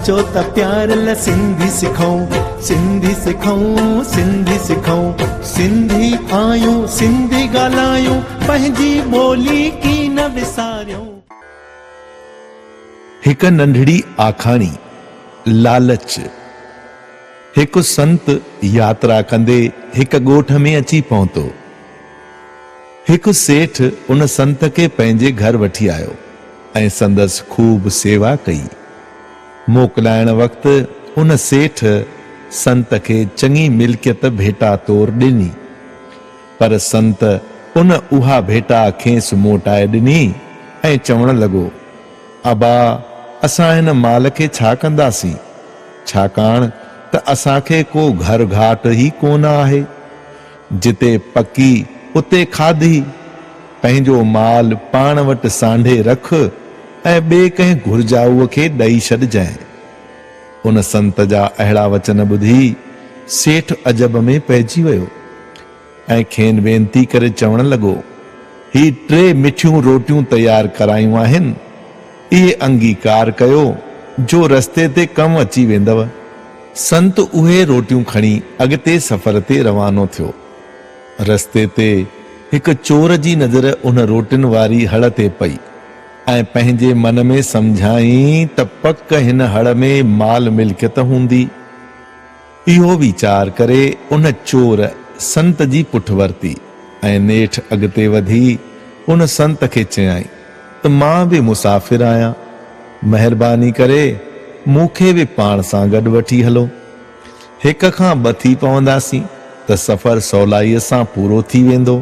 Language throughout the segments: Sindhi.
اچو ته پيار لا سنڌي سکون، سنڌي سکون، سنڌي سکون، سنڌي آهيون سنڌي ڳالهايون، پنهنجي ٻولي ڪين نه وساريون. هڪ ننڍڙي آکاڻي، لالچ. هڪ سنت ياترا ڪندي هڪ ڳوٺ ۾ اچي پهتو. هڪ سيٺ ان سنت کي پنهنجي گهر وٺي آيو ۽ سندس خوب سيوا ڪئي. موڪلائڻ وقت ان سيٺ سنت کي چڱي ملڪيت ڀيٽا طور ڏني. پر سنت ان اها ڀيٽا کيس موٽائي ڏني ۽ چوڻ لڳو، ابا اسان هن مال کي ڇا ڪنداسين؟ ڇاڪاڻ ته اسان کي ڪو گهر گهاٽ ئي ڪونه آهي. جتي پڪي اتي کاڌي. پنهنجو مال پاڻ وٽ سانڍي رک ۽ ٻئي ڪنهن گهرجائوء کي ڏئي ڇڏجانء. ان سنت جا اهڙا وچن ٻڌي سيٺ عجب ۾ پئجي ويو ۽ کين وينتي ڪري چوڻ لڳو، هي ٽي مٺيون روٽيون تيار ڪرايون آهن، اهي انگيڪار ڪيو جو رستي تي ڪم اچي ويندؤ. سنت اهي روٽيون کڻي اڳتي سفر تي روانو ٿيو. رستي تي هڪ چور جي نظر ان روٽين واري هڙ تي پئي ۽ پنهنجي من ۾ سمجهيائين ته پڪ هن هڙ ۾ مال ملڪيت هوندي. اهو ويچار ڪري ان چور سنت جي پٺ ورتي ۽ نيٺ اڳتي وڌي ان سنت کي چيائين ته مان به مسافر آهيان، مهرباني ڪري مون کي به پاڻ سان گڏ وٺي هلو. هڪ کان ٻه ٿي پونداسين ته سفر سولائيء سان پورو ٿي ويندو.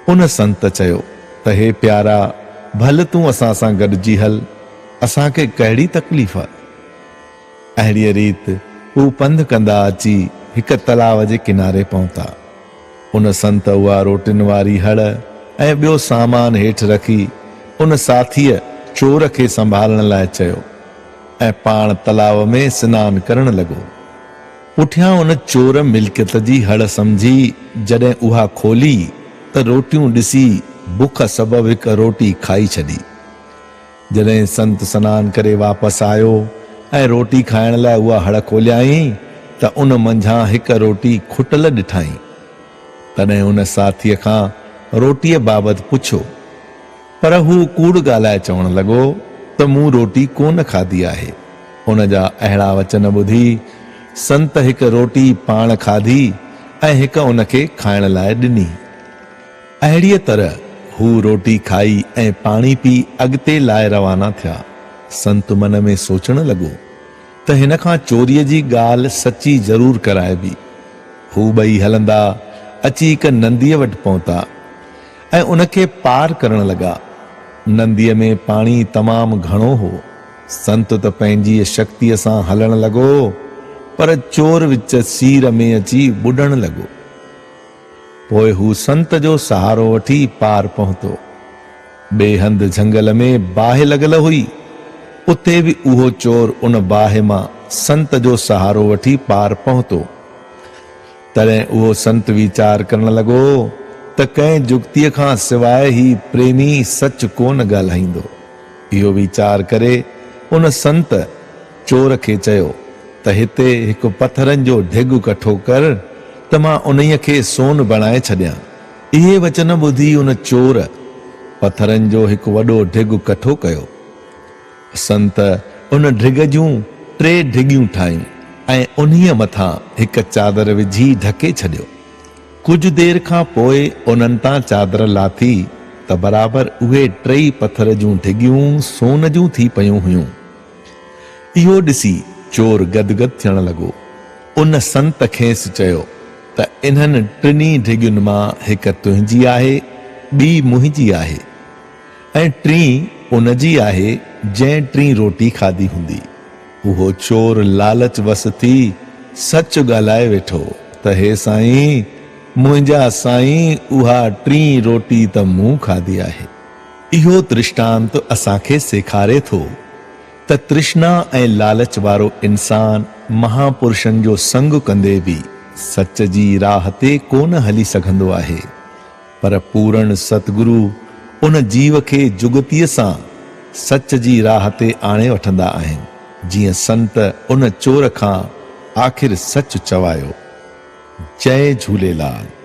ان سنت چيو ته هي پيارا ڀل تون اسان سان گڏجي هل، اسان کي ڪهڙي تڪليف؟ اهڙيء ريت هو پنڌ ڪندا اچي هڪ تلاء جي ڪناري پهتا. ان سنت اها روٽين واري هڙ ۽ ٻيو سامان هيٺ رکي ان ساٿيء چور کي سنڀالڻ لاء چيو ۽ پاڻ تلاء ۾ سنان ڪرڻ لڳو. پٺيان ان چور ملڪيت جي هڙ سمجهي جڏهن اها کولي ته روٽيون ڏسي بک سبب هڪ روٽي کائي ڇڏي. جڏهن سنت سنان ڪري واپس آيو ۽ روٽي کائڻ لاء اها هڙ کوليائين ته ان منجهان هڪ روٽي کٽل ڏٺائين. تڏهن ان ساٿيء کان روٽيء بابت پڇيو، پر هو ڪوڙ ڳالهائي چوڻ لڳو ته مون روٽي ڪونه کاڌي آهي. ان جا اهڙا وچن ٻڌي سنت هڪ روٽي پاڻ کاڌي ۽ هڪ ان کي کائڻ لاء ڏني. اهڙيء طرح هو روٽي کائي ۽ پاڻي پي اڳتي لاء روانا ٿيا. سنت من ۾ سوچڻ لڳو ته هن کان چوريء جي ڳالهه سچي ضرور ڪرائبي. هو ٻئي هلندا اچي هڪ نديء وٽ پهتا ۽ ان کي پار ڪرڻ لڳا. نديء ۾ پاڻي تمام گهڻو هو. سنت ته پنهنجيء شڪتيء سان هلڻ لڳو، پر چور وچ سير ۾ اچي ٻڏڻ لڳو. پوء هو سنت جو سهارو وٺي پار پهتو. ٻئي هنڌ جهنگل ۾ باهه لڳل هئي. اتي به اهو چور ان باهه مان سنت جو سهارو وٺي پار پهتو. تڏهن اهو سنت ويچار ڪرڻ لڳو ته ڪنهن جڳتيء کان سواء هي پريمي سچ ڪونه ڳالهائيندو. اهو ويچار ڪري ان سنت چور کي چيو ته هتي هڪ پٿرن جو ڍڳ ڪٺو ڪر ته مان انهيء کي سون بڻائي ڇڏيان. اهي وچن ٻڌي ان چور پٿرن جو هڪ وڏو ڍڳ ڪٺو ڪيو. سنت ان ڍڳ جون ٽي ڍڳيون ٺاهيون ۽ انهيء مٿان هڪ چادر وجهي ڍڪي ڇڏيو. ڪجهه دير کان پوء انهن تان چادر لاٿي ته برابر اهي ٽيئي پٿر جون ڍڳيون سون جون ٿي پيون هيون. اهو ڏسي چور گدگد ٿيڻ لڳو. ان سنت کيس چيو ته انهن ٽنهي ڍڳين مان هڪ تنهنجي آهي، ٻي منهنجي آهي ۽ ٽين ان جي آهي جنهن ٽين روٽي کاڌي هوندي. اهو چور لالچ وس ٿي سچ ڳالهائي ويٺو ته هي سائين، منهنجا سائين اها ٽين روٽي ته مون کاڌي آهي. اهو درشٽانت اسان کي سيکاري ٿو ته ترشنا ۽ لالچ وارو انسان مهاپرشن جو سنگ ڪندي به سچ جي راهه تي ڪونه هلي سگهندو آهي، پر پورڻ ستگرو ان جيو کي جڳتيء سان سچ جي راهه تي آڻي وٺندا آهن. جيئن سنت ان چور کان آخر سچ چوايو. جئي جهوليلال.